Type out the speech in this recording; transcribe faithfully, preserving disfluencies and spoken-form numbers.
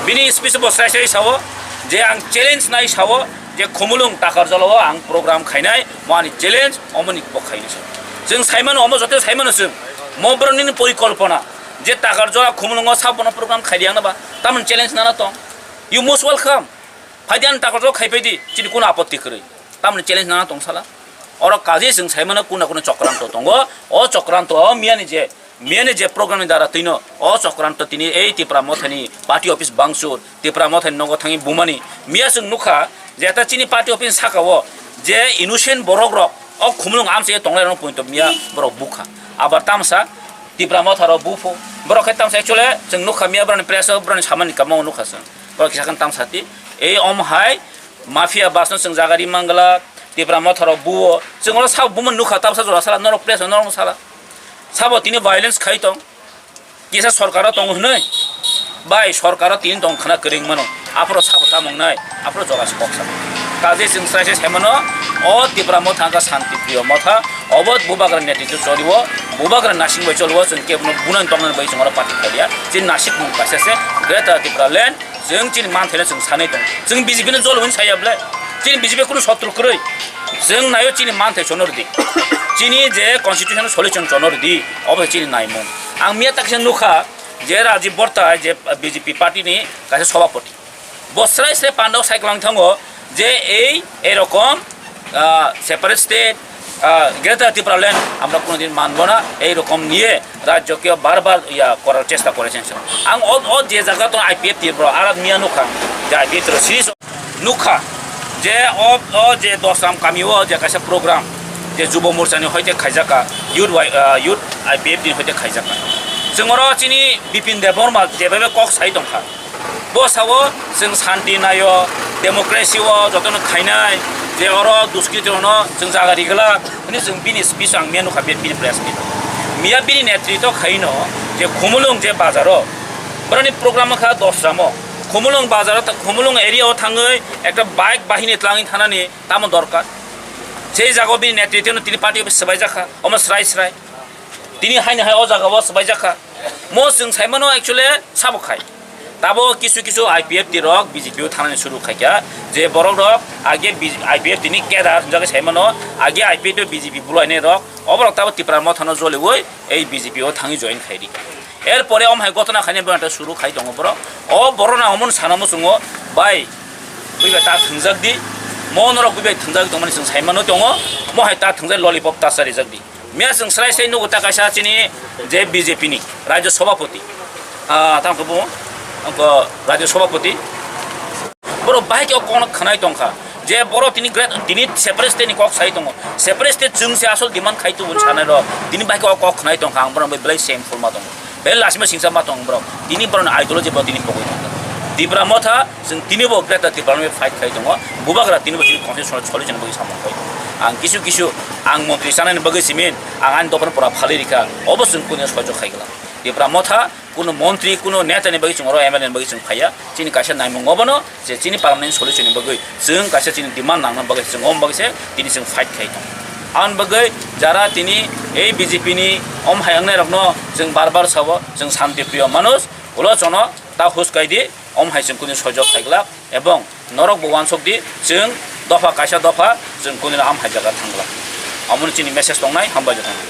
Bini speech bo srai srai sao je ang challenge nai sao je Khumulwng Takarjala o ang program khainai, mo ani challenge, omo ni bo khainai se. Chwng saimano, omo joto saimano chwng. Mo borok nini porikolpona je Takarjala Khumulwng o sabono program khaidi ang naba, tamoni challenge nana tong. You most welcome. Phaidi ani Takarjala khai phaidi, chini kuno apotti kwrwi. Tamoni challenge nana tong sala. Oro kaje chwng saimano kuna kuna chokranto tongo. O chokranto o miyani je Miyani je program ni dara twino, o chokranto tini ei Tipra Mothani party office bangsur, Tipra Mothani nogo thangwi bumani. Miya chwng nukha je ta chini party office saka o je innocent borok rok o Khumulwng amse tonglai rok poito miya borok bukha. Abar tamsa Tipra Motha rok bupho. Borok khe tamsa actually chwng nukha miya borok ni press o borok ni samani kamo nukha chwng. Borok kisa khe tamsa ti ei om hai Mafia bas no chwng jaga ri mangla, Tipra Motha rok buo. Chwng oro sabo bumo nukha, tabsa jora sala, norok press norok sala. Sabo tini violence khai tong. Kisa sorkaro tong hwnwi. Bai sorkaro tini tong khna kwrwng mano. Aphoro sabo tamung nai, aphoro jora se kok sa. Kaje chwng srai se sai mano, o Tipra Motha wngkha Shanti Priyo Motha, obo bubagra netritw choliwo, bubagra nasing bai choliwo, chwng kebono bunani tongna bai chwng oro party khaiya. Chini nasik mung kaisa se Greater Tipra Land. Chwng chini manthaino chwng sanwi tongo. Chwng B J P no jolo hwnwi saya ble. Chini B J P kunu sotru kwrwi. Chwng naio chini manthai chono rwdi. Chini je constitution solution chono rwdi. Obo chini naimung. Ang miya taksa nukha je Rajiv Borta je B J P party ni kaisa sobhapoti. Bo srai srai pandao sai kwlang thango je ei erokom ah, separate state, ah, Greater Tipraland আমরা কোনোদিন মানব না, এই রকম নিয়ে রাজ্যকে বারবার ইয়া করার চেষ্টা করেছেন। Ang o, o je jaga to I P F T bro, arat miya nukha, je I P F T ro series nukha, je o, o je Dosram kami o je kaisa program, je Jubo Morcha ni hoite khaijaka, youth, wai- ah, youth I P F T ni hoite khaijaka. Chwng oro chini Bipin Debbarma jebabe kok sai tongkha. Bo sao chwng santi naio, democracy o jotono khainai, je oro duskritirokno chwng jaga rigwlak hwnwi chwng bini speech ang miya nukha, bini press meet. Miya bini netritw khaino je Khumulwng je bazaro, boroni program wngkha Dosramo. Khumulwng bazaro ta-, Khumulwng area o thangwi ekta bike bahini twlangwi thanani tamo dorkar. Sei jagao bini netritwno tini party office swbaijakha, omo srai srai. Tini haino hai o jagao swbaijakha. Mo chwng saimano actually sabo khai. Tabo kisu kisu I P F T rok B J P o thangnani suru khaikha. Je borok rok age B- I P F T ni kedar hwnjagwi saimano, age I P F T o B J P bulainai rok, oborok tabo Tipra Mothano joliwi ei B J P o thangwi join khaidi. Er pore om hai gotona khainai borok suru khai tongo borok. O borok na omo sana muchungo bai buibai ta thwngjak di. Mo norok buibai thwngjak tongmani chwng saimano tongo. Mo hai ta thwngjak lollipop ta charijak di. Miya chwng srai srai nugo ta kaisa chini je B J P ni Rajya Sabhapati, ah, tamo khe bo, bo Rajya Sabhapati. Borok bahai khe o kokno khwnai tongkha je borok tini great, tini separate state ni kok sai tongo. Separate state chwng se asol demand khai tubun sanai rok. Tini bahai khe o kok khwnai tongkha, ang borok bai belai same forma tongo. Belai lasima singsa ma tong borok. Tini borokni ideology bo tini pogwi tongkha. Tipra Motha, chwng tini bo Greater Tipra ni fight khai tongo. Bubagra tini bo chini constitution solution bagwi samung khai tongo. Ang kisu kisu ang montri chanani bagwi simin, ang ani dophani pora phalwi rikha. Obo chwng kunu soijo khai glak. Tipra Motha, kunu montri, kunu neta ni bagwi chwng oro M L A ni bagwi chwng phaiya. Chini kaisa naimung obono, je chini permanent solution ni bagwi chwng kaisa chini demand nangna bagwi chwng om bagwi se tini chwng fight khai tongo. Aboni bagwi jara tini ei B J P ni om hai wngnai rokno chwng bar bar sabo, chwng shanti priyo manush, ulo chono ta hus kai di, om hai chwng kuni sojok khai glak, ebong norok bo uansuk di, chwng dopha kaisa dopha chwng kuni am hai jaga thang glak. Amoni chini message tongnai, hambai jotoni.